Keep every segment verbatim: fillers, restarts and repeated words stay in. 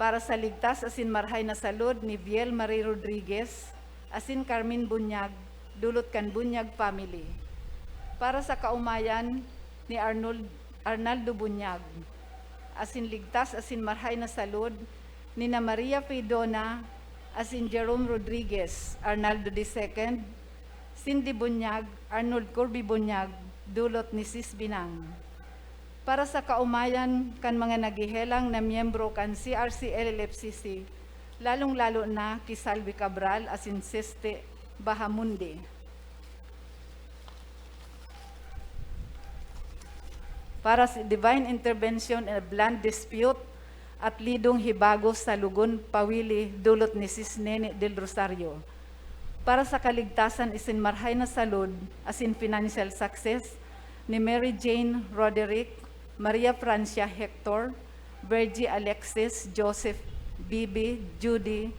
Para sa ligtas asin marhay na salud ni Viel Marie Rodriguez asin Carmen Bunyag, dulot kan Bunyag family. Para sa kaomayan ni Arnold, Arnaldo Bunyag, asin ligtas asin marhay na salud nina Maria Fidona asin Jerome Rodriguez, Arnaldo the second, Cindy Bunyag, Arnold Corby Bunyag, dulot ni Sis Binang. Para sa kaomayan kan mga naghehelang na miyembro kan C R C L L F C C, lalong-lalo na ki Salvi Cabral asin Seste Bahamonde. Para sa divine intervention in a land dispute at lidong hibago sa Lugon, Pawili, dulot ni Sis Nene del Rosario. Para sa kaligtasan asin marhay na salud asin financial success ni Mary Jane Roderick, Maria Francia Hector, Virgie Alexis, Joseph, Bibi, Judy,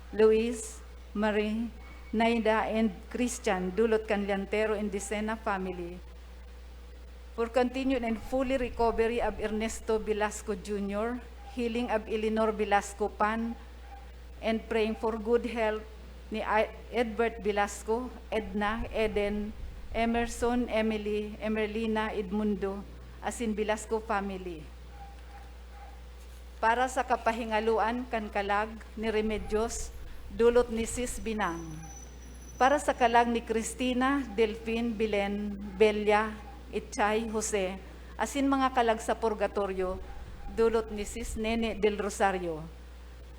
Luis, Marie, Naida, and Christian, dulot kan Liantero and Dicena family. For continued and fully recovery of Ernesto Velasco Junior, healing of Eleanor Velasco Pan, and praying for good health ni I-, Edbert Velasco, Edna, Eden, Emerson, Emily, Emerlina, Edmundo, asin Velasco family. Para sa kapahingaloan kan kalag ni Remedios, dulot ni Sis Binang. Para sa kalag ni Cristina, Delfin, Belen, Belia, Itchay, Jose, asin mga kalag sa purgatoryo, dulot ni Sis Nene del Rosario.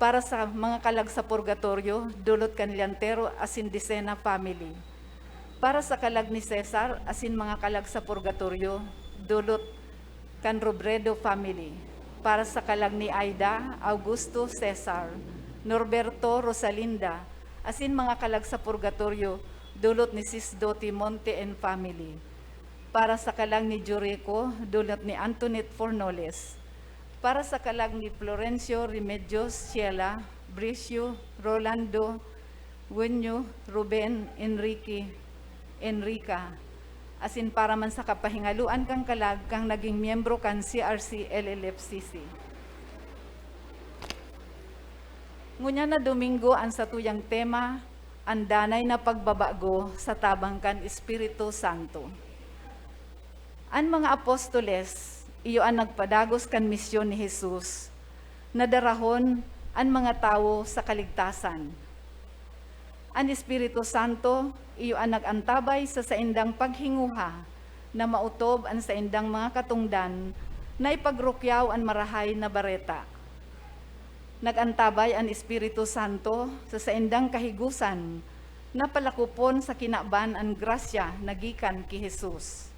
Para sa mga kalag sa purgatoryo, dulot kan Liantero asin Dicena family. Para sa kalag ni Cesar asin mga kalag sa purgatoryo, dulot kan Robredo family. Para sa kalag ni Aida, Augusto, Cesar, Norberto, Rosalinda, asin mga kalag sa purgatoryo, dulot ni Sis Doti Monte and family. Para sa kalag ni Jurico, dulot ni Antoinette Fornoles. Para sa kalag ni Florencio, Remedios, Sheila, Bricio, Rolando, Wenyo, Ruben, Enrique, Enrica, asin para man sa kapahingaloan kan kalag kan naging miyembro kan C R C L L F C C. Ngunyan na Domingo an satuyang tema, an danay na pagbabago sa tabang kan Espiritu Santo. An mga apostoles iyo an nagpadagos kan misyon ni Jesus na darahon an mga tawo sa kaligtasan. An Espiritu Santo iyo an nag-antabay sa saindang paghinguha na maotob an saindang mga katongdan na ipagrukyaw an Marahay na Bareta. Nag-antabay an Espiritu Santo sa saindang kahigosan na palakopon sa kinaban an grasya na gikan ki Jesus.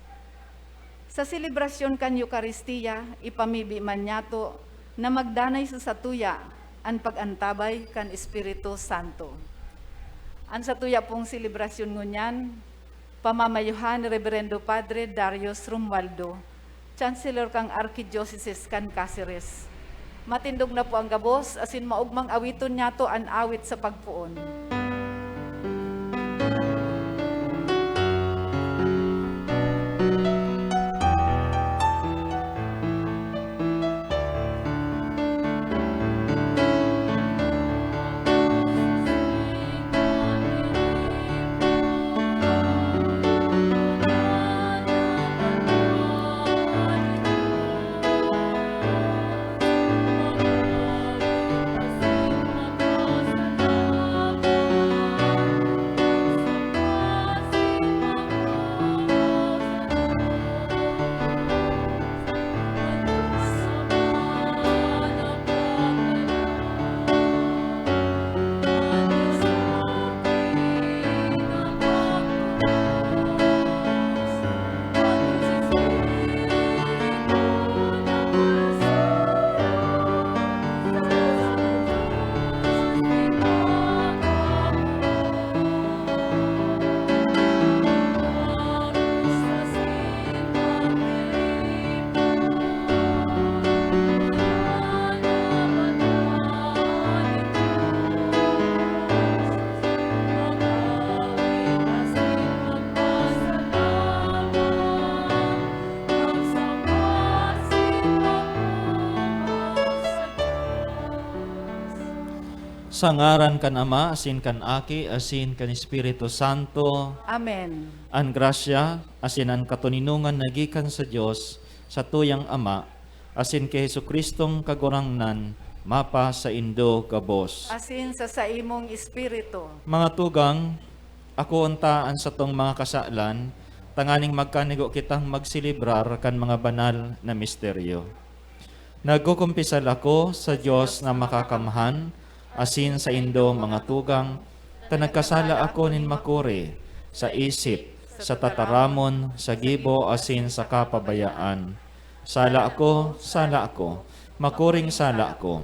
Sa selebrasyon kan Eukaristia, ipamibi man niyato na magdanay sa satuya an pag-antabay kan Espiritu Santo. An satuya pong selebrasyon ngunyan, pamamayuhan ni Reberendo Padre Darius Romualdo, Chancellor kan Arkidiocese kan Caceres. Matindog na po ang gabos, asin maogmang awiton niyato an awit sa pagpoon. Sa ngaran kan Ama, asin kan Aki, asin kan Espiritu Santo. Amen. An grasya asin an katoninongan na gikan sa Dios, sa tuyang Ama, asin ki Jesu-Cristong Kagurangnan, mapa saindo gabos. Asin sa saimong espiritu. Mga tugang, akoon ta an satong mga kasalan, tanganing magkanigo kitang magselebrar kan mga banal na misteryo. Nagkukumpisal ako sa Dios na makakamhan, asin saindo, mga tugang, ta nagkasala ako nin makuri, sa isip, sa tataramon, sa gibo, asin sa kapabayaan. Sala ako, sala ako, makuring sala ako.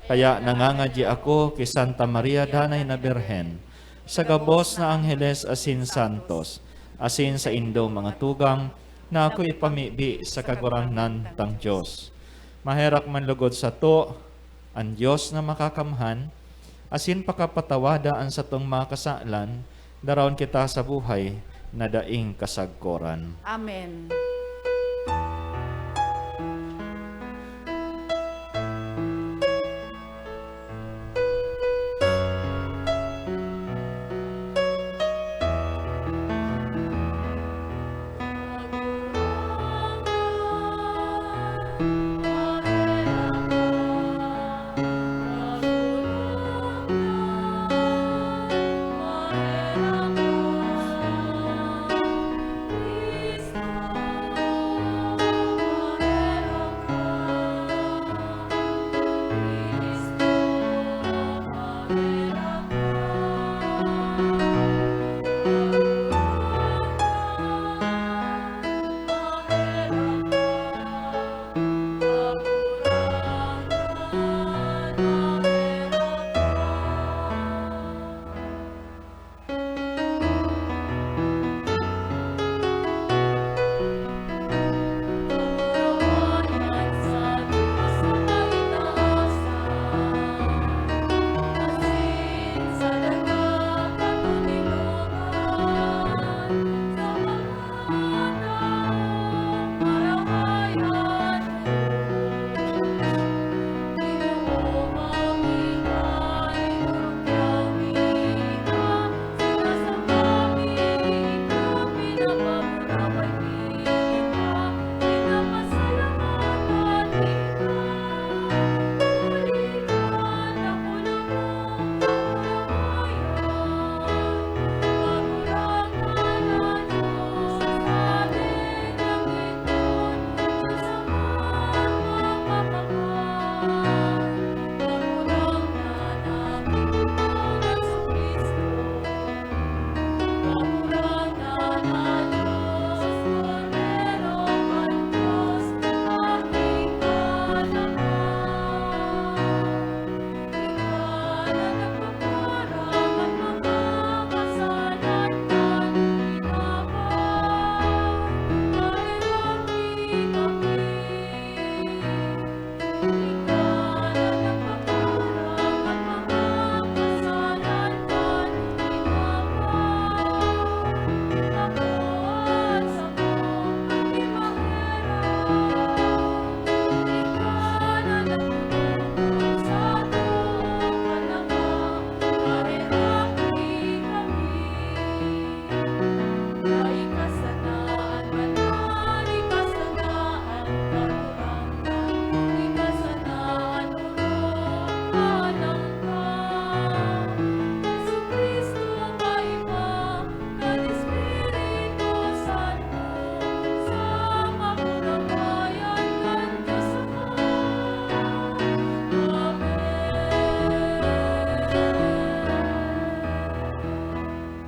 Kaya nangangadyi ako ki Santa Maria Danay na Birhen, sa gabos na angheles asin santos, asin saindo, mga tugang, na ako ipamibi sa Kagurangnan tang Dios. Maherak man lugod sato an Dios na makakamhan, asin pakapatawada an satong mga kasalan, daraon kita sa buhay na daing kasagkoran. Amen.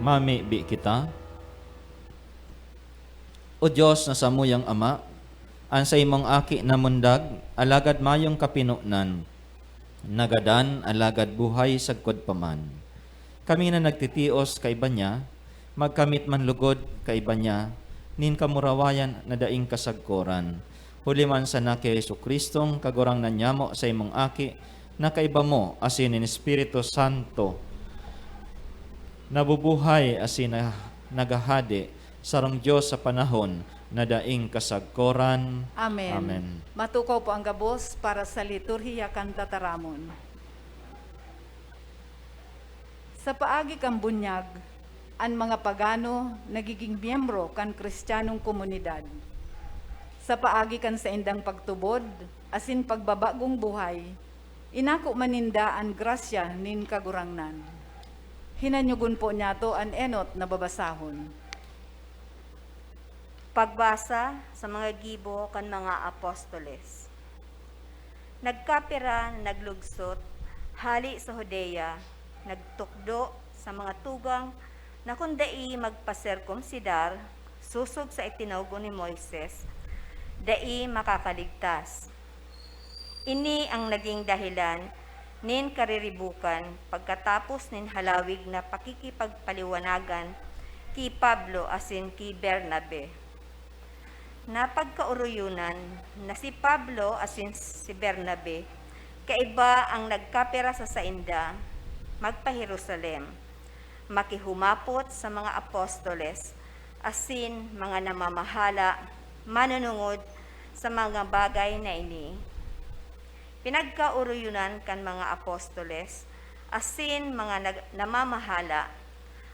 Mamibi kita. O Dios na samuyang Ama, an saimong Aki namundag, alagad mayong kapinonan, nagadan, alagad buhay sagkod pa man. Kami na nagtitios kaiba niya, magkamit man lugod kaiba niya nin kamurawayan na daing kasagkoran. Huli man sana ki Jesu-Cristong Kagurangnan nyamo, saimong Aki, na kaiba mo asin nin Espiritu Santo, nabubuhay asin na-, naghahade, sarong Dios sa panahon na daing kasagkoran. Amen. Amen. Matukaw po ang gabos para sa liturhiya kan tataramon. Sa paagi kan bunyag, an mga pagano nagiging miyembro kan Kristiyanong komunidad. Sa paagi kan saindang pagtubod asin pagbabagong buhay, inako man ninda an grasya nin Kagurangnan. Hinanyogon po niyato an enot na babasahon. Pagbasa sa mga gibo kan mga apostoles. Nagkapira na naglugsot hale sa Judea, nagtukdo sa mga tugang na kun dai magpaserkomsidar sosog sa itinogon ni Moises, dai makakaligtas. Ini ang naging dahelan nin kariribukan pagkatapos nin halawig na pakikipagpaliwanagan ki Pablo asin ki Bernabe. Napagkaoroyonan na si Pablo asin si Bernabe, kaiba ang nagkapira sa sainda, magpa-Jerusalem, makihumapot sa mga apostoles asin mga namamahala manunungod sa mga bagay na ini. Pinagkaoroyonan kan mga apostoles asin mga nag-, namamahala,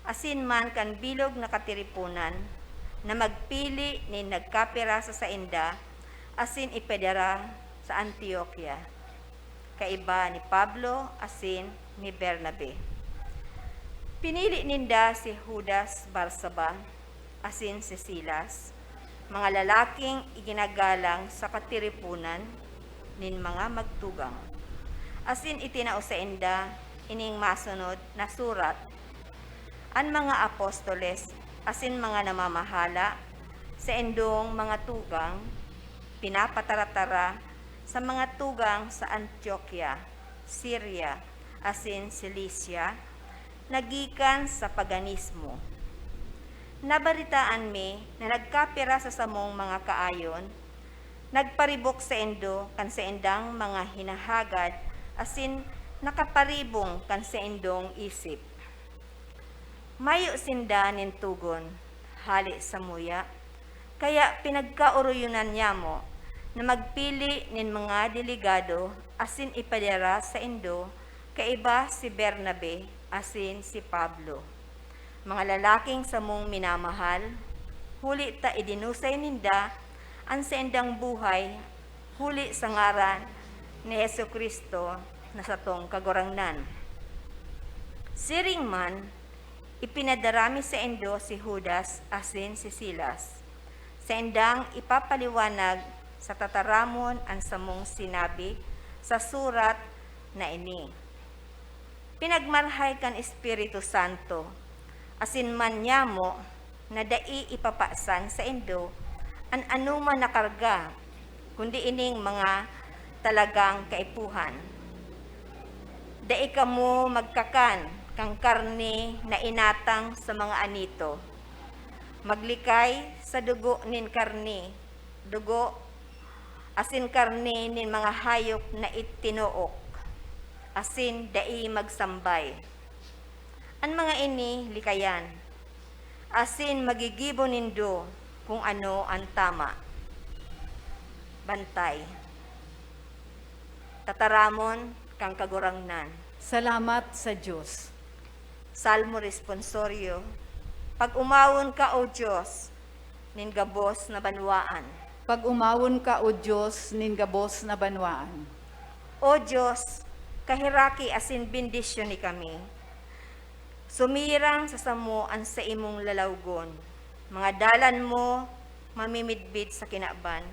asin man kan bilog na katiriponan, na magpili nin nagkapira sa sainda asin ipadara sa Antioquia, kaiba ni Pablo asin ni Bernabe. Pinili ninda si Judas Barsaba asin si Silas, mga lalaking iginagalang sa katiriponan nin mga magtugang, asin itinao sainda ining masunod na surat: An mga apostoles asin mga namamahala, saindong mga tugang, pinapataratara sa mga tugang sa Antioquia, Siria, asin Cilicia, na gikan sa paganismo. Nabaretaan mi na nagkapira sa samong mga kaayon nagparibok saindo kan saindang mga hinahagad asin nakaparibong kan saindong isip. Mayo sinda nin togon hale samuya, kaya pinagkaoroyonan nyamo na magpili nin mga delegado asin ipadara saindo kaiba si Bernabe asin si Pablo, mga lalaking samong minamahal, huli ta idinusay ninda an saindang buhay huli sa ngaran ni Jesu-Cristo na satong Kagurangnan. Siring man, ipinadara mi saindo si Judas asin si Silas, saindang ipapaliwanag sa tataramon an samong sinabi sa surat na ini. Pinagmarahay kan Espiritu Santo, asin man nyamo na dai ipapasan saindo an anoman na karga, kundi ining mga talagang kaipuhan. Dai kamo magkakan kan karne na inatang sa mga anito, maglikay sa dugo nin karne, dugo asin karne nin mga hayop na itinook, asin dai magsambay. An mga ini likayan, asin magigibo nindo kun ano an tama. Bantay. Tataramon kan Kagurangnan. Salamat sa Dios. Salmo Responsorio. Pag-omawon ka, O Dios, nin gabos na banwaan. Pag-omawon ka, O Dios, nin gabos na banwaan. O Dios, kaheraki asin bendisyon ni kami. Sumirang sa samo an saimong lalawgon. Mga dalan mo mamimidbid sa kinaban.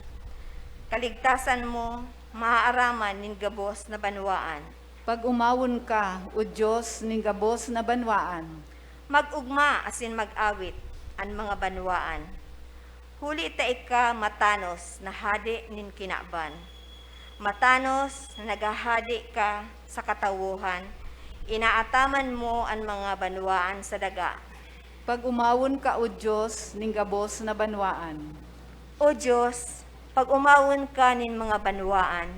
Kaligtasan mo maaaraman nin gabos na banwaan. Pag-omawon ka, O Dios nin gabos na banwaan. Mag-ogma asin mag-awit an mga banwaan. Huli ta ika matanos na hade nin kinaban. Matanos na naghahade ka sa katawohan, inaataman mo an mga banwaan sa daga. Pag-omawon ka, O Dios, nin gabos na banwaan. O Dios, pag-omawon ka nin mga banwaan,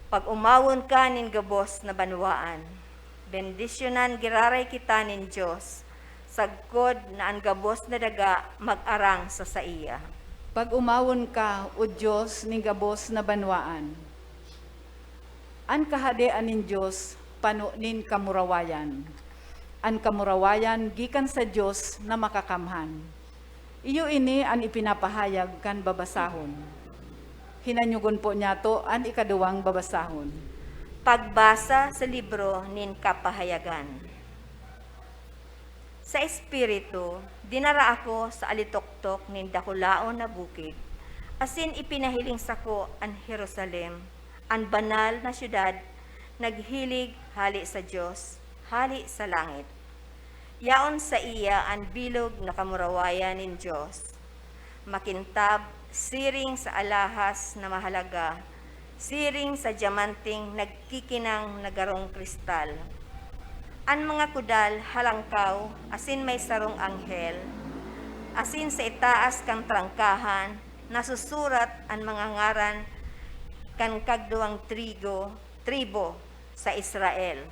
pag-omawon ka nin gabos na banwaan. Bendisyonan giraray kita nin Dios, sagkod na an gabos na daga mag-arang sa saiya. Pag-omawon ka, O Dios nin gabos na banwaan. An Kahadean nin Dios pano nin kamurawayan. An kamurawayan gikan sa Dios na Makakamhan. Iyo ini an ipinapahayag kan babasahon. Hinanyogon po niyato an ikaduwang babasahon. Pagbasa sa libro nin Kapahayagan. Sa Espiritu, dinara ako sa alitoktok nin dakulaon na bukid, asin ipinahiling sako an Jerusalem, an banal na syudad, naghilig hale sa Dios, hale sa langit. Yaon saiya an bilog na kamurawayan nin Dios, makintab, siring sa alahas na mahalaga, siring sa diamanteng nagkikinang na garong kristal. An mga kudal halangkaw, asin may sarong anghel, asin sa itaas kan trangkahan nasusurat an mga ngaran kan kagduwang trigo, tribo sa Israel.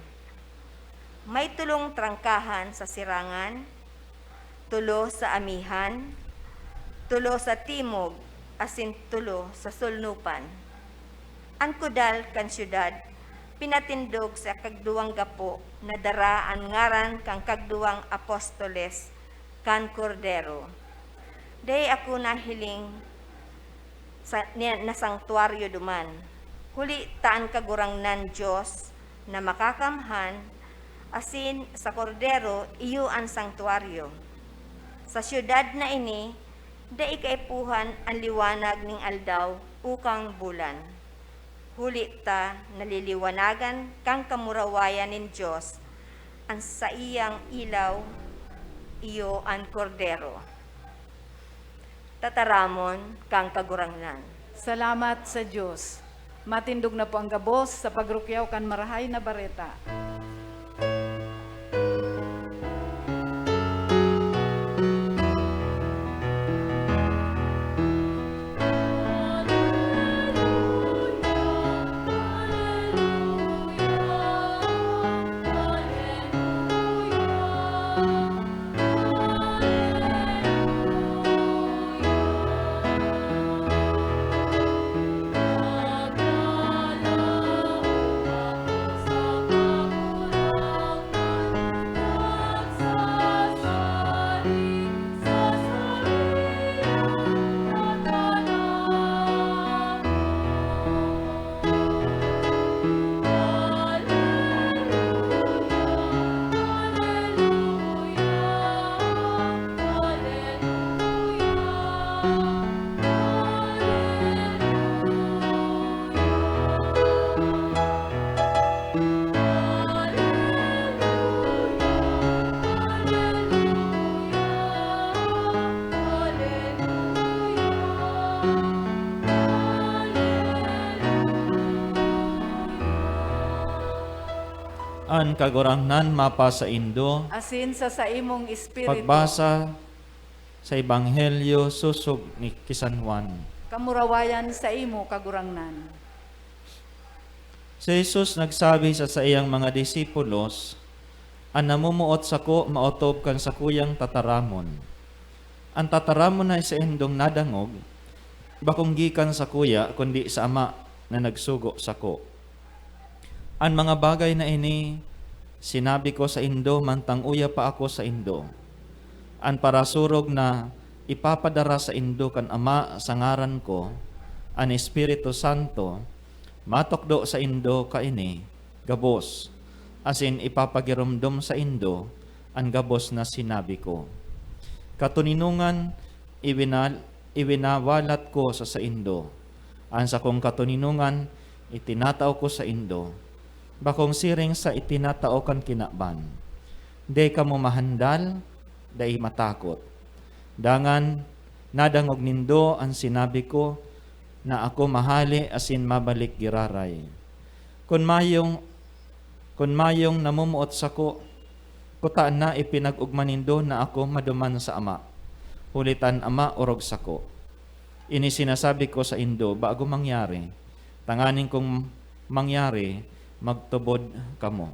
May tolong trangkahan sa sirangan, tolo sa amihan, tolo sa timog, asin tolo sa solnopan. An kudal kan syudad pinatindog sa kagduwang gapo na dara an ngaran kan kagduwang apostoles kan Kordero. Dai ako nahiling sa, ni, na sangtuaryo duman, huli ta an Kagurangnan Dios na Makakamhan asin sa Kordero iyo an sangtuaryo. Sa syudad na ini, dai kaipuhan an liwanag nin aldaw o kan bulan, huli ta naliliwanagan kan kamurawayan nin Dios an saiyang ilaw, iyo an Kordero. Tataramon kan Kagurangnan. Salamat sa Dios. Matindog na po ang gabos sa pagrukyaw kan Marahay na Bareta. An Kagurangnan mapasaindo. Asin sa saimong espiritu. Pagbasa sa Ebanghelyo sosog ni, ki San Juan. Kamurawayan saimo, Kagurangnan. Si Jesus nagsabi sa saiyang mga disipulos, "An namomoot sako maotob kan sakuyang tataramon. An tataramon na saindong nadangog, bakong gikan sakuya, kundi sa Ama na nagsugo sako. An mga bagay na ini sinabi ko saindo mantang uya pa ako saindo. An parasurog na ipapadara saindo kan Ama sa ngaran ko, an Espiritu Santo, matukdo saindo kaini gabos, asin ipapagiromdom saindo an gabos na sinabi ko. Katoninongan, iwinal-, iwinawalat ko sa saindo. An sakong katoninongan, itinatao ko saindo. Bakong siring sa itinatao kan kinaban. Dai kamo mahandal, dai matakot. Dangan, nadangog nindo an sinabi ko, na ako mahale asin mabalik giraray. Kun mayong, kun mayong namomoot sako, kuta na ipinag-ogma nindo na ako maduman sa Ama, huli ta an Ama orog sako. Ini sinasabi ko saindo bago mangyari, tanganing kun mangyari, magtubod kamo."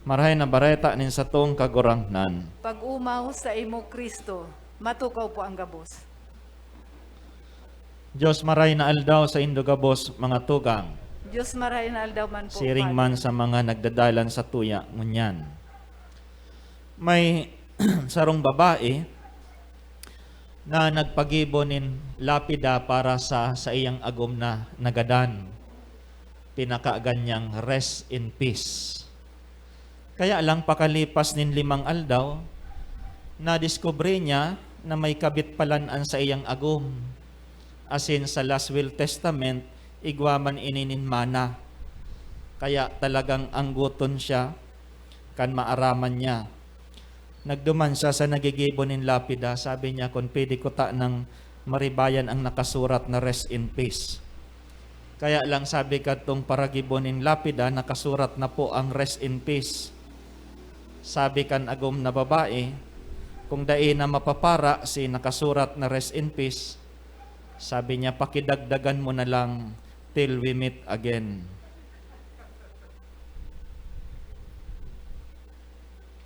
Marahay na Bareta nin satong Kagurangnan. Pag-omaw saimo, Cristo. Matukaw po ang gabos. Dios, maray na aldaw saindo gabos, mga tugang. Dios, maray na aldaw man po, Siring Father. Man sa mga nagdadalan sa tuya ngunyan. May sarong babae na nagpagibo nin lapida para sa saiyang agom na nagadan. Pinakagan niyang, "Rest in peace." Kaya lang, pakalipas nin limang aldaw, nadiskubre niya na may kabit palan an saiyang agom. Asin sa last will testament, igwa man ini nin mana. Kaya talagang anggoton siya kan maaraman niya. Nagduman siya sa nagigibo nin lapida. Sabi niya, "Kun pwede ko tanang maribayan ang nakasurat na 'Rest in peace.'" Kaya lang, sabi kadtong paragibo nin lapida, nakasurat na po ang 'Rest in peace.'" Sabi kan agom na babae, "Kung dai na mapapara si nakasurat na 'Rest in peace,'" sabi niya, "pakidagdagan mo na lang, 'Till we meet again.'"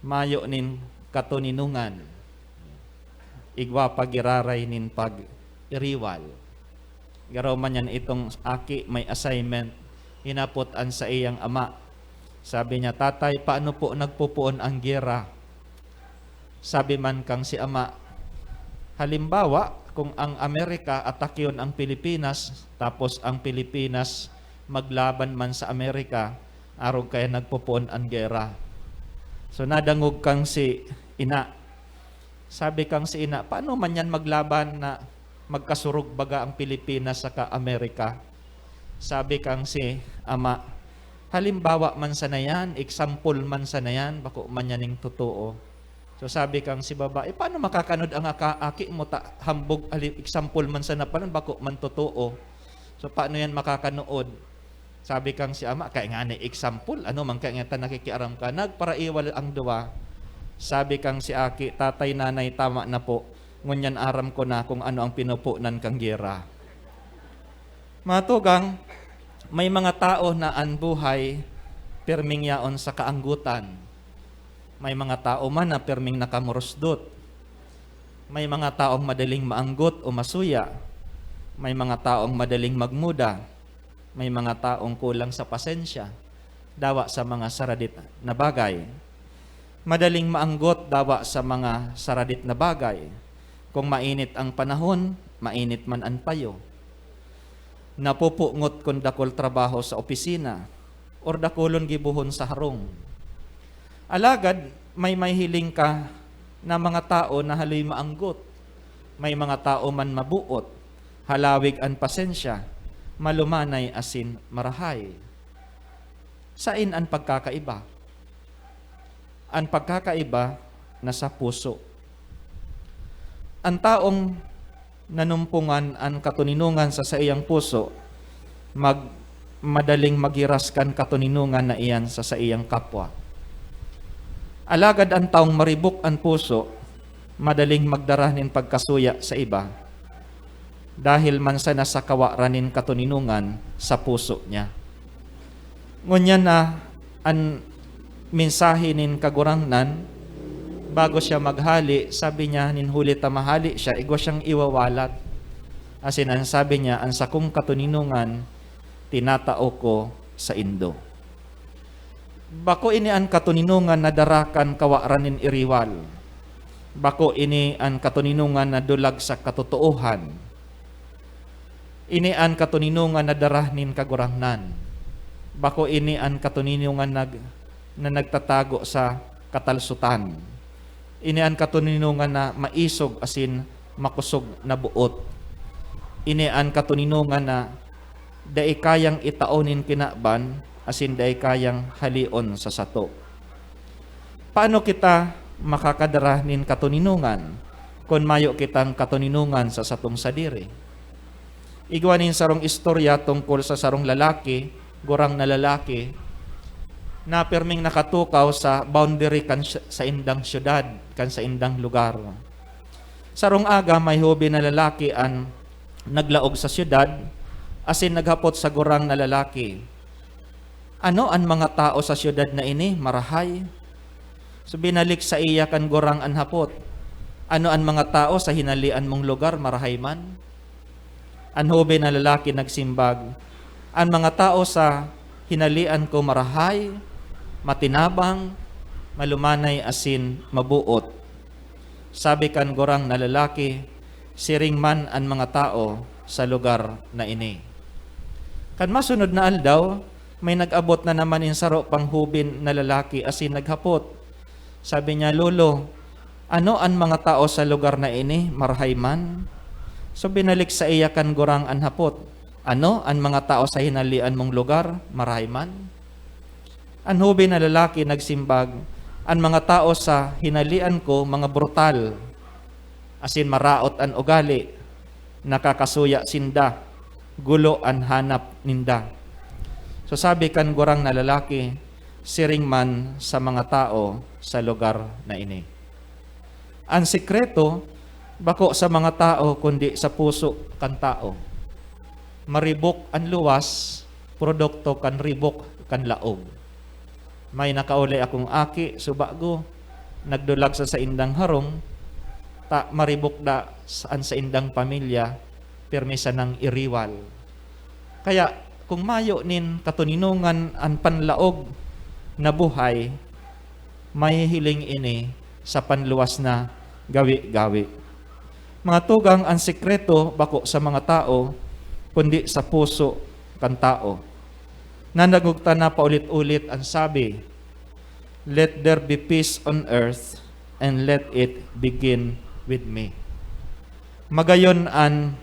Mayo nin katoninongan. Igwa pa giraray nin pag-iriwal. Garo man yan, itong aki may assignment, hinapot an saiyang ama. Sabi niya, "Tatay, paano po nagpupuon ang giyera?" Sabi man kan si ama, "Halimbawa, kung ang Amerika atakyon ang Pilipinas, tapos ang Pilipinas maglaban man sa Amerika, arog kaya nagpupuon an giyera." So, nadangog kan si ina. Sabi kan si ina, "Paano man yan maglaban na magkasurog baga ang Pilipinas saka Amerika?" Sabi kan si ama, "Halimbawa man sana yan, example man sana yan, bako man yan ning totoo." So, sabi kan si babae, "Paano makakanood ang aka-, aki mo ta hambog, ali-, example man sana palan, bako man totoo? So, paano yan makakanood?" Sabi kan si ama, "Kaya nga ni example, ano man kaya nga ta nakikiaram ka?" Nagparaiwal ang duwa. Sabi kan si aki, "Tatay, nanay, tama na po. Ngunyan aram ko na kung ano ang pinupunan kan giyera." Mga tugang, may mga tao na an buhay pirming yaon sa kaanggotan. May mga tao man na pirming nakamurusdot. May mga taong madaling maanggot o masuya. May mga taong madaling magmuda. May mga taong kulang sa pasensya, dawa sa mga saradit na bagay. Madaling maanggot dawa sa mga saradit na bagay. Kung mainit ang panahon, mainit man an payo. Napupungot kun dakul trabaho sa opisina, or dakulon gibohon sa harong. Alagad may mahihiling ka na mga tao na haloy maanggot, may mga tao man mabuot, halawig an pasensya, malumanay asin marahay. Saen an pagkakaiba? An pagkakaiba nasa puso. An taong nanumpongan an katoninongan sa saiyang puso, mag-, madaling maghiras kan katoninongan na iyan sa saiyang kapwa. Alagad an taong maribok an puso, madaling magdara nin pagkasuya sa iba, dahil man sana sa kawaran nin katoninongan sa puso niya. Ngunyan na an mensahe nin Kagurangnan, bago siya maghale, sabi niya, nin huli ta mahale siya, igwa siyang iwawalat. Asin an sabi niya, "An sakong katoninongan, tinatao ko saindo." Bako ini an katoninongan na dara kan kawaran nin iriwal. Bako ini an katoninongan na dulag sa katotoohan. Ini an katoninongan na dara nin Kagurangnan. Bako ini an katoninongan nag-, na nagtatago sa katalsutan. Ini an katoninongan na maisog asin makosog na boot. Ini an katoninongan na dai kayang itao nin kinaban asin dai kayang haleon sa sato. Paano kita makakadara nin katoninongan kun mayo kitang katoninongan sa satong sadiri? Igwa nin sarong istorya tungkol sa sarong lalaki, gurang na lalaki, na pirming nakatukaw sa boundary kan sy-, saindang syudad, kan saindang lugar. Sarong aga, may hoben na lalaki an naglaog sa syudad, asin naghapot sa gurang na lalaki, "Ano an mga tao sa syudad na ini? Marahay?" So, binalik saiya kan gurang an hapot, "Ano an mga tao sa hinalean mong lugar? Marahay man?" An hoben na lalaki nagsimbag, "An mga tao sa hinalean ko marahay, matinabang, malumanay asin maboot. Sabi kan gurang na lalaki, "Siring man an mga tawo sa lugar na ini." Kan masunod na aldaw, may nag-abot na naman nin saro pang hubin na lalaki asin naghapot. Sabi niya, "Lolo, ano an mga tawo sa lugar na ini? Marahay man?" So, binalik saiya kan gurang an hapot, "Ano an mga tawo sa hinalian mong lugar? Marahay man?" An hubin na lalaki nagsimbag, "An mga tawo sa hinalian ko, mga brutal, asin maraot an ugali, nakakasuya sinda, gulo an hanap ninda." So, sabi kan gurang na lalaki, "Siring man sa mga tawo sa lugar na ini." An sekreto bako sa mga tawo, kundi sa puso kan tawo. Maribok an luwas, produkto kan ribok kan laog. May nakauli akong aki, subago, nagdulag sa saindang harong, ta maribok da sa, an saindang pamilya, pirmi sanang iriwal. Kaya, kung mayo nin katoninongan an panlaog na buhay, mahihiling ini sa panluwas na gawi-gawi. Mga tugang, an sekreto bako sa mga tawo, kundi sa puso kan tawo. Nadangog ta na paulit-ulit an sabi, "Let there be peace on earth, and let it begin with me." Magayon an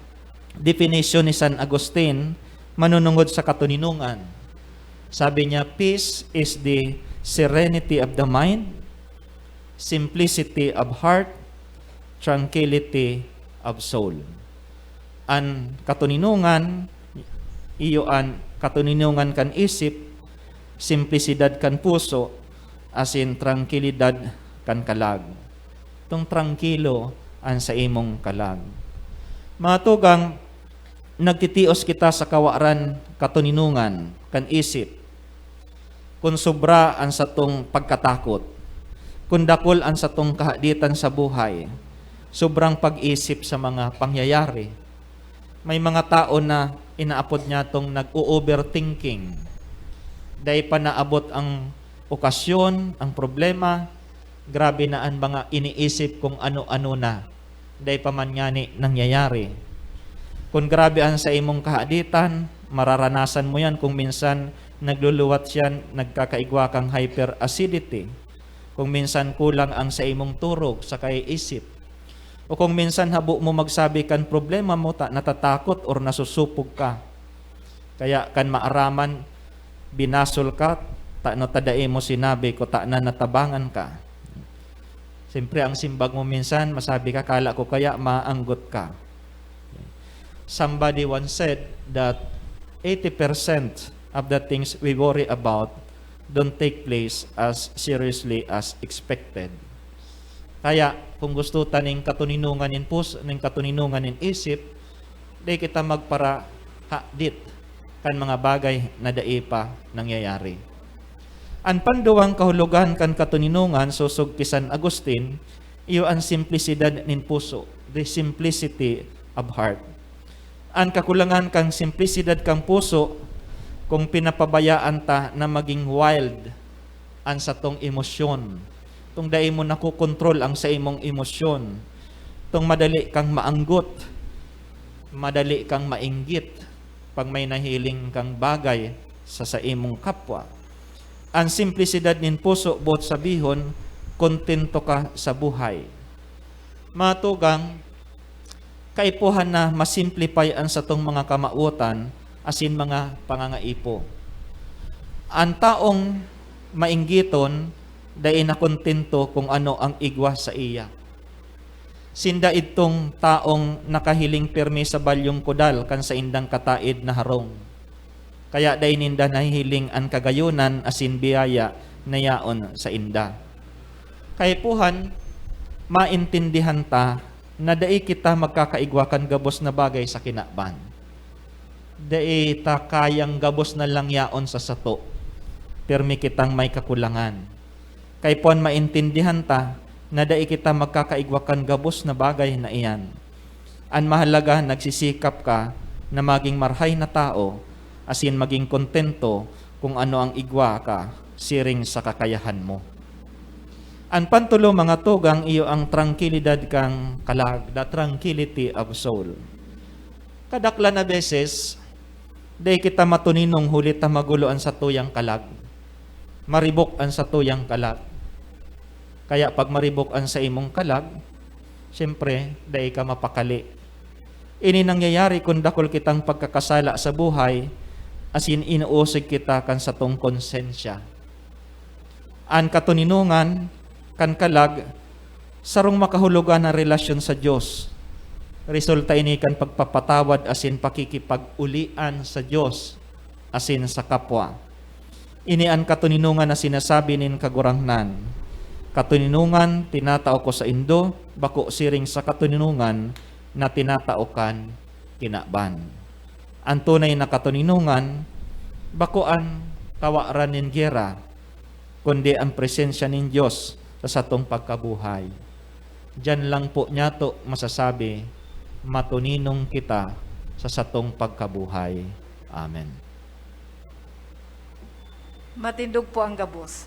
definisyon ni San Agustin manunungod sa katoninongan. Sabi niya, "Peace is the serenity of the mind, simplicity of heart, tranquility of soul." An katoninongan, iyo an katoninongan kan isip, simplisidad kan puso, asin trangkilidad kan kalag. Tong trangkilo an saimong kalag. Mga tugang, nagtitios kita sa kawaran katoninongan kan isip. Kun sobra an satong pagkatakot, kun dakul an satong kahaditan sa buhay, sobrang pag-isip sa mga pangyayari. May mga tao na inaapod niyatong nag-o-overthinking. Dai pa naabot ang okasyon, ang problema, grabe na an mga iniisip kung ano-ano na. Dai pa man ngani nangyayari. Kun grabe an saimong kahaditan, mararanasan mo yan kung minsan nagluluwat siya, nagkakaigwa kang hyperacidity. Kung minsan kulang ang saimong turog sa kaiisip. O kung minsan habo mo magsabi kan problema mo ta natatakot or nasusupog ka. Kaya kan maaraman, binasol ka, ta no ta dai mo sinabi, kutana natabangan ka. Siyempre, ang simbag mo minsan, masabi ka, "Kala ko kaya maanggot ka." Somebody once said that eighty percent of the things we worry about don't take place as seriously as expected. Kaya, kung gusto ta ning katoninongan nin pus-, ning katoninongan nin isip, di kita magparahadit kan mga bagay na dai pa nangyayari. An panduwang kahulogan kan katoninongan, sosog ki San Agustin, iyo an simplisidad nin puso, the simplicity of heart. An kakulangan kan simplisidad kan puso, kung pinapabayaan ta na maging wild an satong emosyon, tong dai mo nakokontrol ang saimong emosyon, tong madali kang maanggot, madali kang mainggit pag may nahiling kang bagay sa saimong kapwa. An simplisidad nin puso, boot sabihon, kontento ka sa buhay. Mga tugang, kaipuhan na ma-simplify an satong mga kamawotan asin mga pangangaipo. An taong mainggiton dai nakontento kung ano ang igwa saiya. Sinda idtong taong nakahiling pirmi sa balyong kudal kan saindang kataed na harong. Kaya dai ninda nahihiling an kagayonan asin biyaya na yaon sainda. Kaipuhan, maintindihan ta na dai kita magkakaigwa kan gabos na bagay sa kinaban. Dai ta kayang gabos na lang yaon sa sato. Pirmi kitang may kakulangan. Kaipuhan, maintindihan ta na dai kita magkakaigwa kan gabos na bagay na iyan. An mahalaga, nagsisikap ka na magin marahay na tawo asin magin kontento kun ano ang igwa ka siring sa kakayahan mo. An pantolo, mga tugang, iyo ang trangkilidad kan kalag, the tranquility of soul. Kadaklan na beses, dai kita matuninong huli ta magulo an satuyang kalag. Maribok an satuyang kalag. Kaya pag maribok an saimong kalag, siyempre, dai ka mapakali. Ini nangyayari kun dakul kitang pagkakasala sa buhay, asin inuusig kita kan satong konsensya. An katoninongan kan kalag, sarong makahulogan na relasyon sa Dios. Resulta ini kan pagpapatawad asin pakikipag-ulian sa Dios asin sa kapwa. Ini an katoninongan na sinasabi nin Kagurangnan. Katoninongan tinatao ko saindo, bako siring sa katoninongan na tinatao kan kinaban. An tunay na katoninongan, bako an kawaran nin giyera, kundi an presensya nin Dios sa satong pagkabuhay. Diyan lang po niyato masasabi, matoninong kita sa satong pagkabuhay. Amen. Matindog po ang gabos.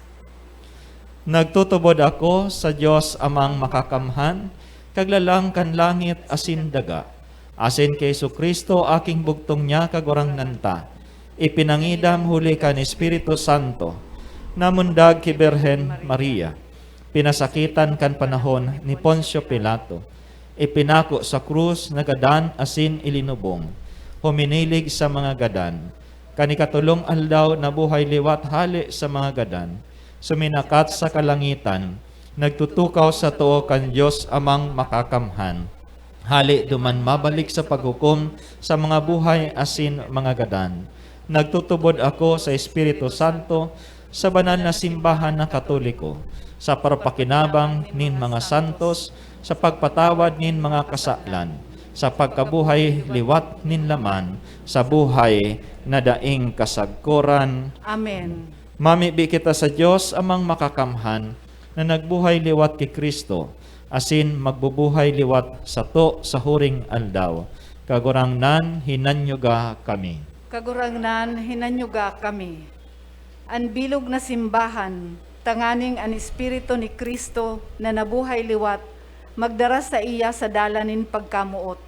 Nagtutubod ako sa Dios Amang Makakamhan, Kaglalang kan langit asin daga, asin ki Jesu-Cristo, aking bugtong niya, Kagurangnan ta, ipinangidam huli kan Espiritu Santo, namundag ki Birhen Maria, pinasakitan kan panahon ni Poncio Pilato, ipinako sa krus, nagadan asin ilinubong, huminilig sa mga gadan. Kan ikatolong aldaw, nabuhay liwat hale sa mga gadan, suminakat sa kalangitan, nagtutukaw sa too kan Dios Amang Makakamhan. Hale duman mabalik sa paghukom sa mga buhay asin mga gadan. Nagtutubod ako sa Espiritu Santo, sa banal na simbahan na Katoliko, sa parapakinabang nin mga santos, sa pagpatawad nin mga kasalan, sa pagkabuhay liwat nin laman, sa buhay na daing kasagkoran. Amen. Mamibi kita sa Dios Amang Makakamhan, na nagbuhay liwat ki Cristo, asin magbubuhay liwat sato sa huring aldaw. Kagurangnan, hinanyuga kami. Kagurangnan, hinanyuga kami. An bilog na simbahan, tanganing an Espiritu ni Cristo na nabuhay liwat magdara saiya sa dalan nin pagkamoot.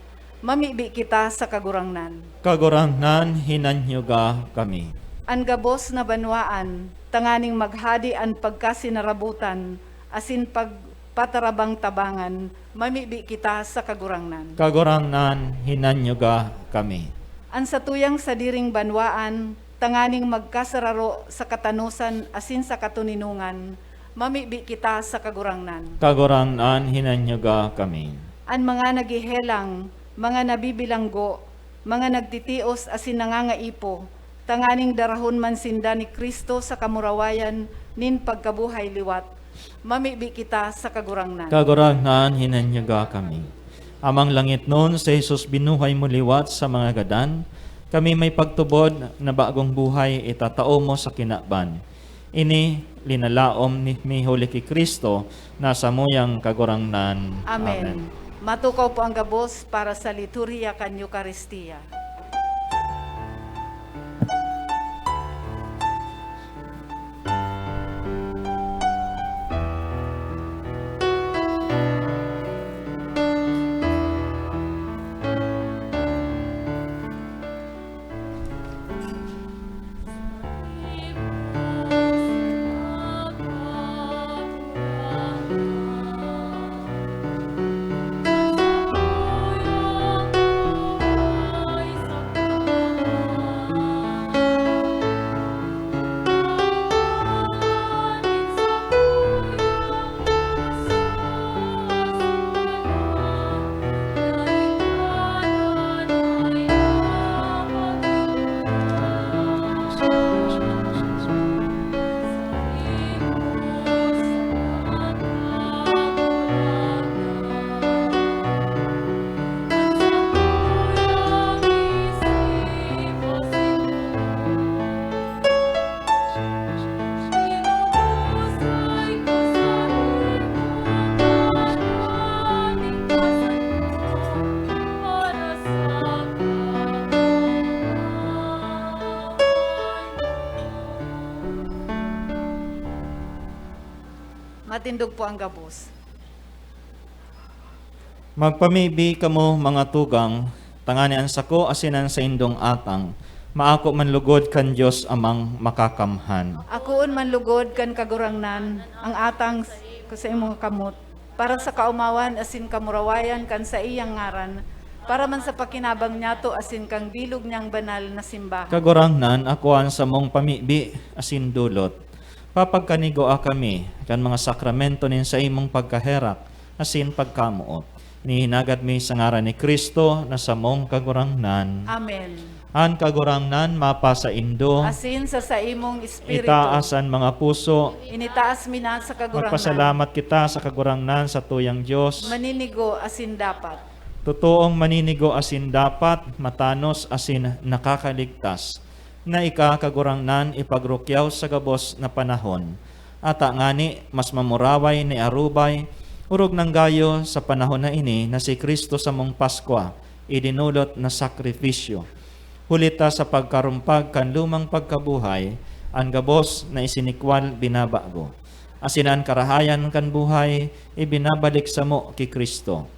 Mamibi kita sa Kagurangnan. Kagurangnan, hinanyuga kami. An gabos na banwaan, tanganing maghade an pagkasinarabotan asin pagpatarabang-tabangan, mamibi kita sa Kagurangnan. Kagurangnan, hinanyuga kami. An satuyang sadiring banwaan, tanganing magkasararo sa katanosan asin sa katoninongan, mamibi kita sa Kagurangnan. Kagurangnan, hinanyuga kami. An mga naghehelang, mga nabibilanggo, mga nagtitios asin nangangaipo, tanganing darahon man sinda ni Cristo sa kamurawayan nin pagkabuhay liwat, mamibi kita sa Kagurangnan. Kagurangnan, hinanyuga kami. Amang langitnon, si Jesus binuhay mo liwat sa mga gadan, kami may pagtubod na bagong buhay itatao mo sa kinaban. Ini linalaom ni, mi huli ki Cristo na samuyang Kagurangnan. Amen. Amen. Matukaw po ang gabos para sa liturhiya kan Eukaristia. Matindog po ang gabos. Magpamibi kamo, mga tugang, tangani an sako asin an saindong atang maako man lugod kan Dios Amang Makakamhan. Akoon man lugod kan Kagurangnan ang atang s-, sa imong kamot, para sa kaomawan asin kamurawayan kan saiyang ngaran, para man sa pakinabang niyato asin kan bilog niyang banal na simbahan. Kagurangnan, akoa an samong pamibi asin dolot. Papagkanigoa kami kan mga sakramento nin saimong pagkaherak asin pagkamoot. Ini hinagad mi sa ngaran ni Cristo na samong Kagurangnan. Amen. An Kagurangnan mapasaindo. Asin sa saimong espiritu. Itaas an mga puso. Initaas mi na sa Kagurangnan. Magpasalamat kita sa Kagurangnan, satuyang Dios. Maninigo asin dapat. Totoong maninigo asin dapat, matanos asin nakakaligtas, na ika, Kagurangnan, ipagrukyaw sa gabos na panahon. Ata ngani, mas mamuraway ni arubay, orog nang gayo sa panahon na ini na si Cristo samong Paskwa, idinolot na sakrifisyo. Huli ta sa pagkarumpag kan lumang pagkabuhay, an gabos na isinikwal binabago, asin an karahayan kan buhay ibinabalik samo ki Cristo.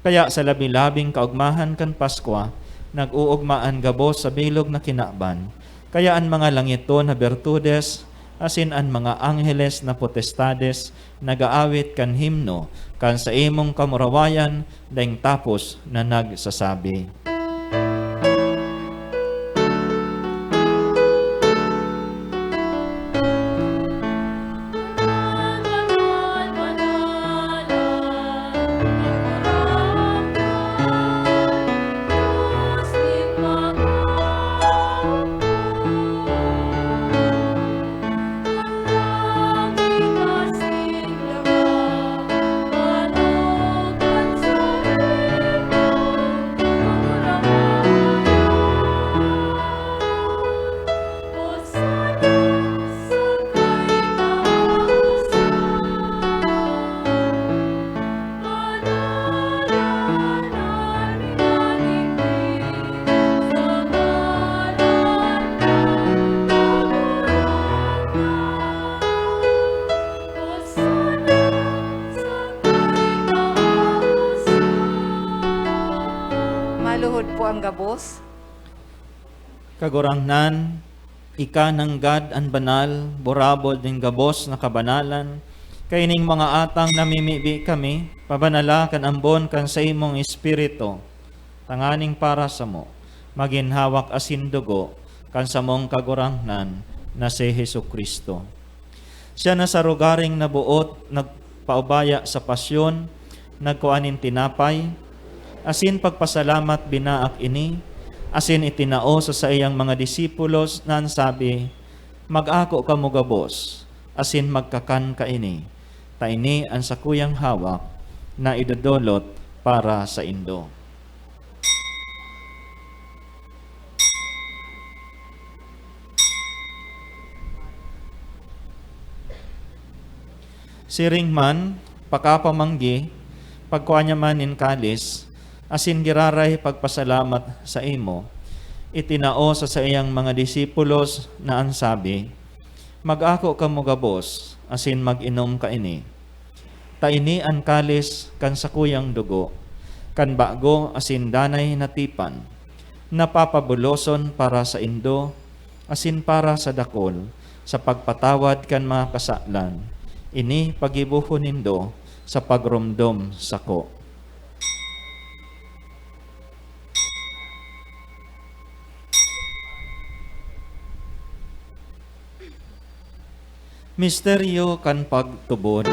Kaya sa labi-labing kaogmahan kan Paskwa, nag-oogma an gabos sa bilog na kinaban. Kaya an mga langiton na bertudes asin an mga angheles na potestades nag-aawit kan himno kan saimong kamurawayan, daing tapos na nagsasabi. Maluhod po ang gabos. Kagurangnan, ika nanggad an banal, burabod nin gabos na kabanalan. Kaining mga atang namimibi kami, pabanala kan ambon kan saimong Espiritu, tanganing para samo, magin hawak asin dugo kan samong Kagurangnan na si Jesu-Cristo. Siya na sa rogaring naboot nagpaubaya sa pasyon, nagkua nin tinapay, asin pagpasalamat binaak ini, asin itinao sa saiyang mga disipulos na an sabi, "Mag-ako kamo gabos, asin magkakan kaini, ta ini an sakuyang hawak na idodolot para saindo." Siring man, pakapamanggi, pagkua niya man nin kalis, asin giraray pagpasalamat saimo, itinao sa saiyang mga disipulos na an sabi, "Mag-ako kamo gabos, asin mag-inom kaini. Ta ini an kalis kan sakuyang dugo, kan bago asin danay na tipan, na papabuloson para saindo asin para sa dakul sa pagpatawad kan mga kasalan. Ini paggibohon nindo sa pagromdom sako." Misteryo kan pagtubod.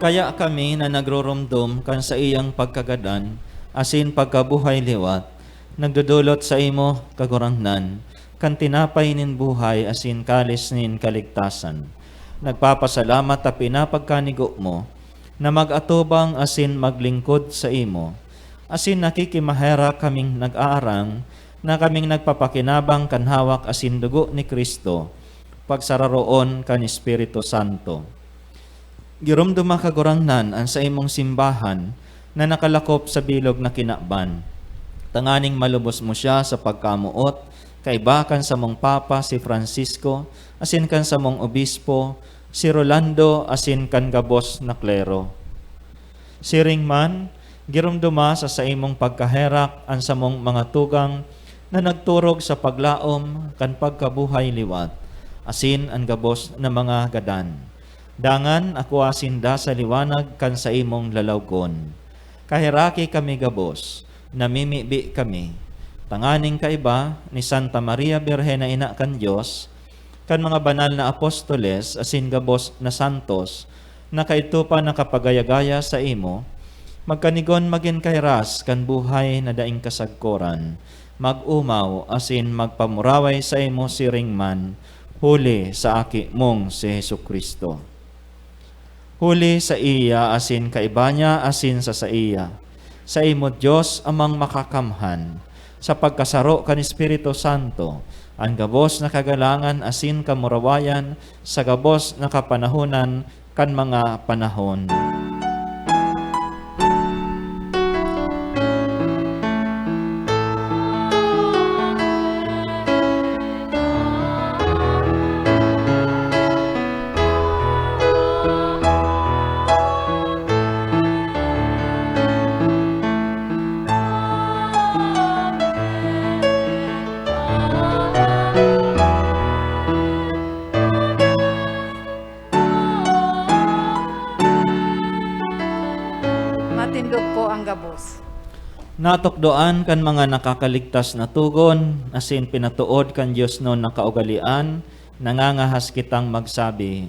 Kaya kami na nagroromdom kan saiyang pagkagadan asin pagkabuhay liwat, nagdodolot saimo, Kagurangnan, kan tinapay nin buhay asin kalis nin kaligtasan. Nagpapasalamat ta pinapagkanigo mo na mag-atubang asin maglingkod saimo, asin nakikimaherak kaming nag-aarang na kaming nagpapakinabang kan hawak asin dugo ni Cristo, pagsararoon kan Espiritu Santo. Giromdoma, Kagurangnan, an saimong simbahan na nakalakop sa bilog na kinaban, tanganing malubos mo siya sa pagkamoot, kaiba kan samong Papa, si Francisco, asin kan samong Obispo, si Rolando, asin kan gabos na klero. Siring man, giromdoma sa saimong pagkaherak an samong mga tugang na nagturog sa paglaom kan pagkabuhay liwat, asin an gabos na mga gadan. Dangan akua sinda sa liwanag kan saimong lalawgon. Kaheraki kami gabos, namimibi kami, tanganing kaiba ni Santa Maria Birhen na Ina kan Dios, kan mga banal na apostoles asin gabos na santos na kaidto pa nakapagaya-gaya saimo, magkanigon magin kahiras kan buhay na daing kasagkoran, mag-omaw asin magpamuraway saimo siring man, huli sa Aki mong si Jesu-Cristo. Huli saiya asin kaiba niya asin sa saiya, saimo Dios Amang Makakamhan, sa pagkasaro kan Espiritu Santo, an gabos na kagalangan asin kamurawayan sa gabos na kapanahonan kan mga panahon. Matindog po ang gabos. Natukdoan kan mga nakakaligtas na togon, asin pinatood kan diosnon na kaugalean, nangangahas kitang magsabi.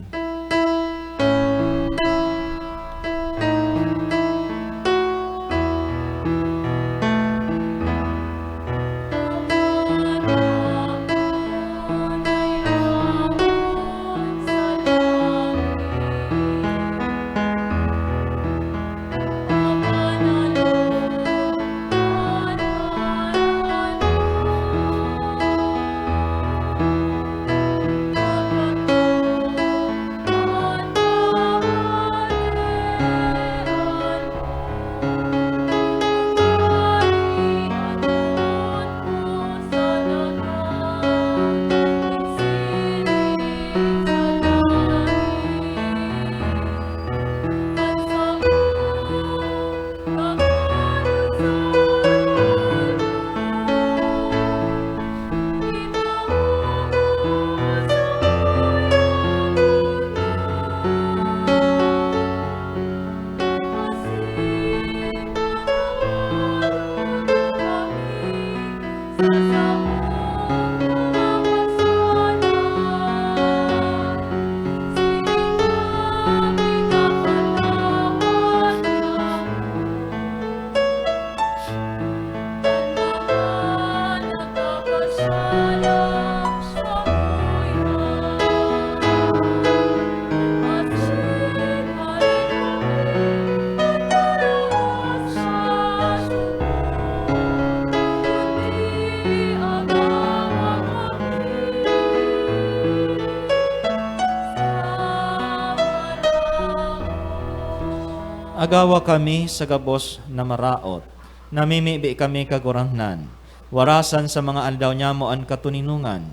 Agawa kami sa gabos na maraot. Namimibi kami, Kagurangnan, warasan sa mga aldaw nyamo an katoninongan,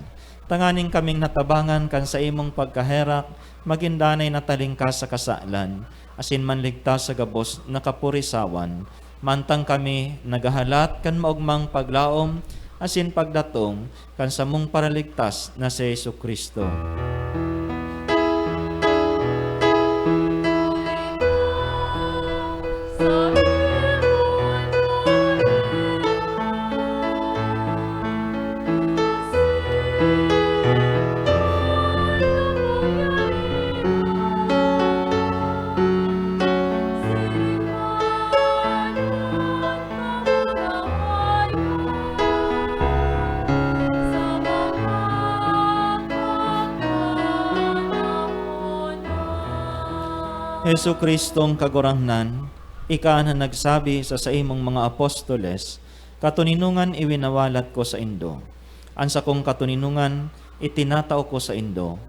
tanganing kaming natabangan kan saimong pagkaherak, magin danay na talingkas sa kasalan, asin manligtas sa gabos na kapurisawan, mantang kami naghahalat kan maogmang paglaom asin pagdatong kan samong Paraligtas na si Jesu-Cristo. Jesu-Cristong Kagurangnan, ika na nagsabi sa saimong mga apostoles, "Katoninongan iwinawalat ko saindo. An sakong katoninongan itinatao ko saindo."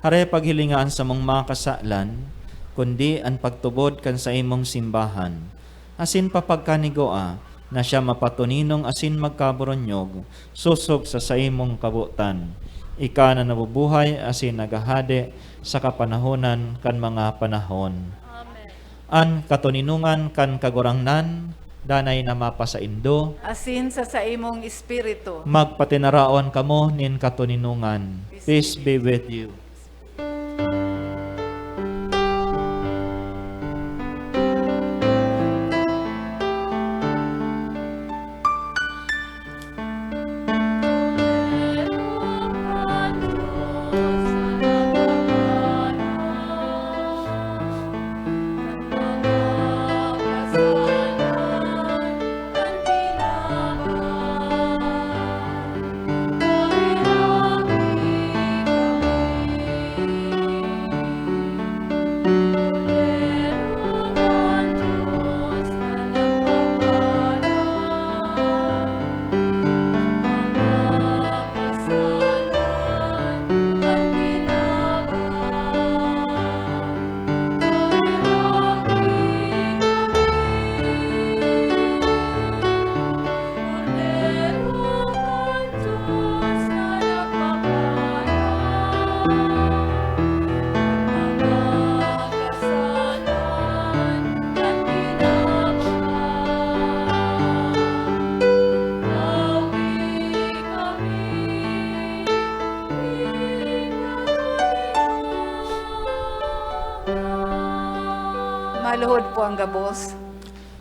Hare paghilinga an samong mga kasalan, kundi an pagtubod kan saimong simbahan, asin papagkanigoa na siya mapatoninong asin magkaboronyog sosog sa saimong kabotan. Ika na nabubuhay asin naghahade sa kapanahonan kan mga panahon. Amen. An katoninongan kan Kagurangnan danay na mapasaindo. Asin sa saimong espiritu. Magpatinaraon kamo nin katoninongan. Peace be with you. Maluhod po ang gabos.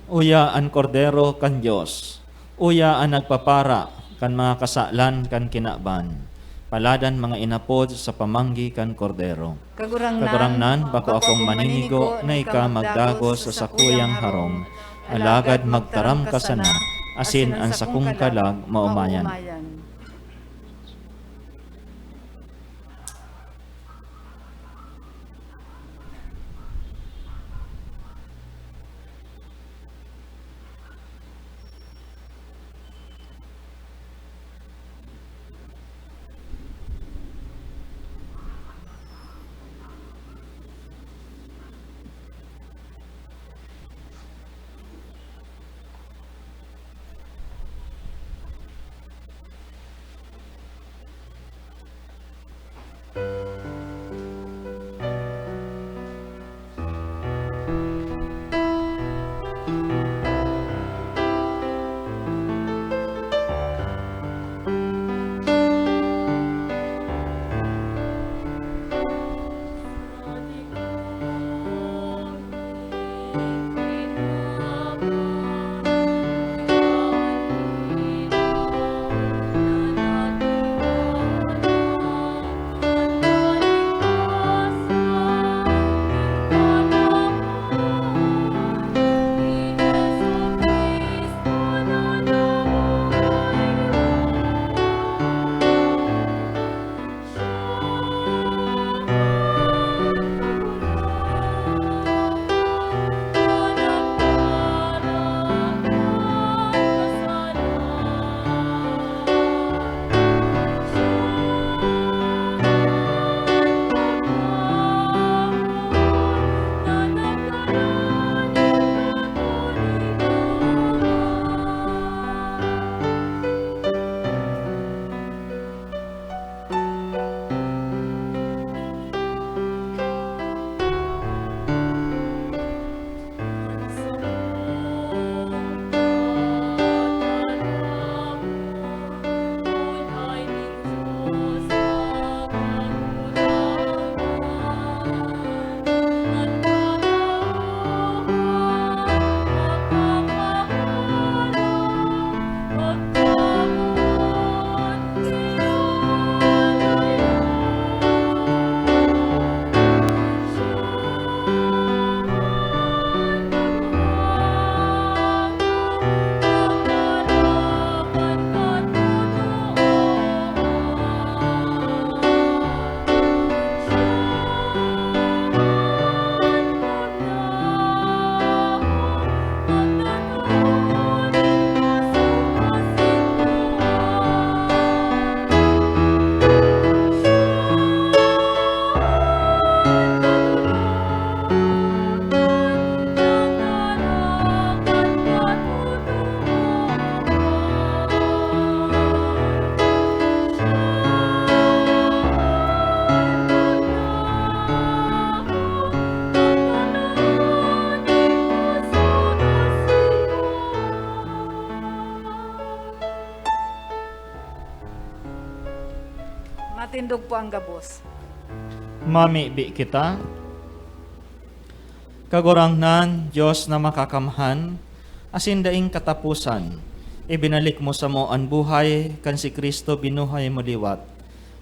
Uya an Kordero kan Dios. Uya an nagpapara kan mga kasalan kan kinaban. Paladan mga inapod sa pamanggi kan Kordero. Kagurangnan, Kagurangnan, bako akong maninigo na ika magdagos sa sakuyang harong, alagad magtaram ka sana, asin an sakong kalag maomayan. Dog po ang gabos. Mamibi kita. Kagurangnan, Dios na makakamhan, asin daing kataposan, ibinalik mo samo an buhay kan si Cristo binuhay mo liwat.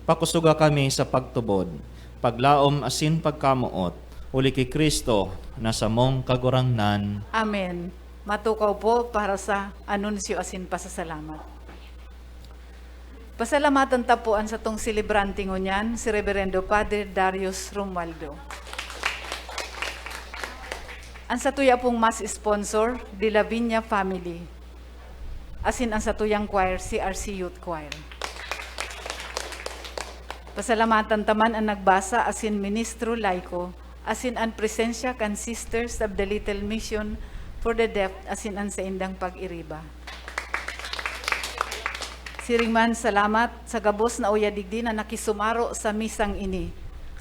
Pakusoga kami sa pagtubod, paglaom asin pagkamoot, huli ki Cristo na samong Kagurangnan. Amen. Matukaw po para sa anunsyo asin pasasalamat. Pasalamatan ta po an satong selebrante ngunyan, si Reverendo Padre Darius Romualdo. An satuya pong mass sponsor, De La Viña family. Asin an satuyang choir, C R C Youth Choir. Pasalamatan ta man an nagbasa asin ministro laiko, asin an presensya kan Sisters of the Little Mission for the Deaf asin an saindang pag-iriba. Siring man, salamat sa gabos na uya digdi na nakisumaro sa misang ini.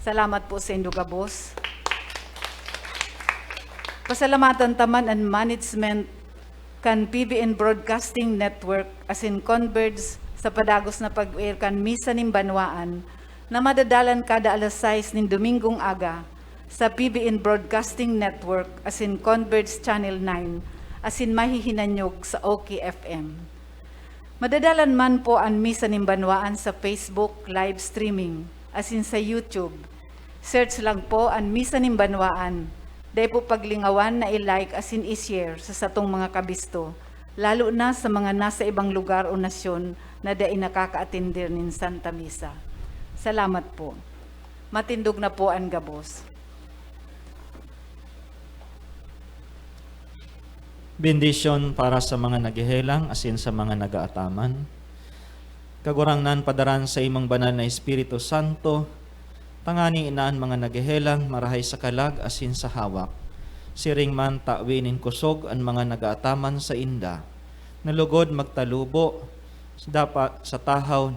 Salamat po saindo gabos. Pasalamatan ta man an management kan P B N Broadcasting Network asin Converge sa padagos na pag-air kan Misa nin Banwaan na madadalan kada alas sais nin Domingong aga sa P B N Broadcasting Network asin Converge Channel nine asin mahihinanyog sa O K F M. Madadalan man po an Misa nin Banwaan sa Facebook live streaming asin sa YouTube. Search lang po an Misa nin Banwaan. Dai po paglingawan na i-like asin i-share sa satong mga kabisto, lalo na sa mga nasa ibang lugar o nasyon na dai nakakaatender nin Santa Misa. Salamat po. Matindog na po an gabos. Bendisyon para sa mga naghehelang asin sa mga nagaataman. Kagurangnan, padaran sa imong banal na Espiritu Santo, tangani na an mga naghehelang marahay sa kalag asin sa hawak. Siring man, tawi nin kusog an mga nagaataman sainda, na lugod magtalubo dapat sa tahaw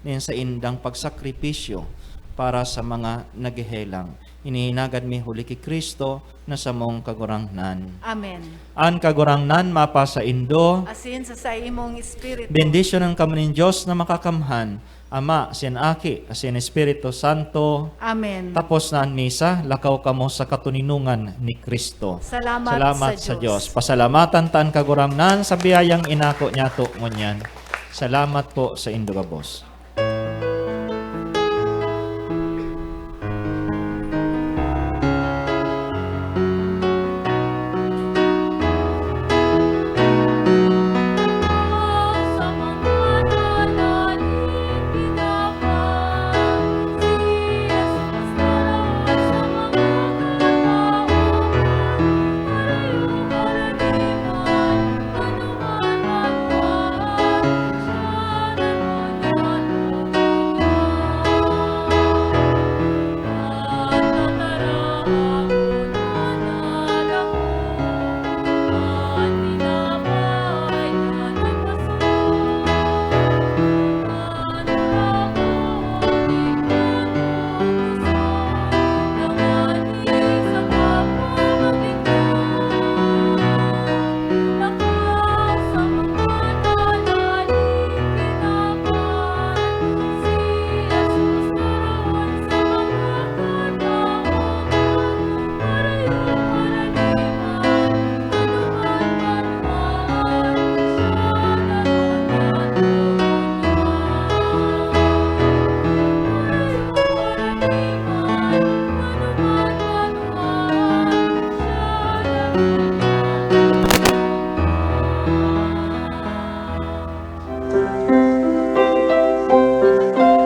nin saindang pagsakripisyo para sa mga naghehelang. Ini hinagad mi huli ki Cristo na samong Kagurangnan. Amen. An Kagurangnan mapasaindo. Asin sa saimong espiritu. Bendisyonan kamo nin Dios na makakamhan, Ama, asin Aki, asin Espiritu Santo. Amen. Tapos na an misa, lakaw kamo sa katoninongan ni Cristo. Salamat Salamat sa sa Dios. Dios. Pasalamatan ta an Kagurangnan sa biyayang inako niyato ngunyan. Salamat po saindo gabos.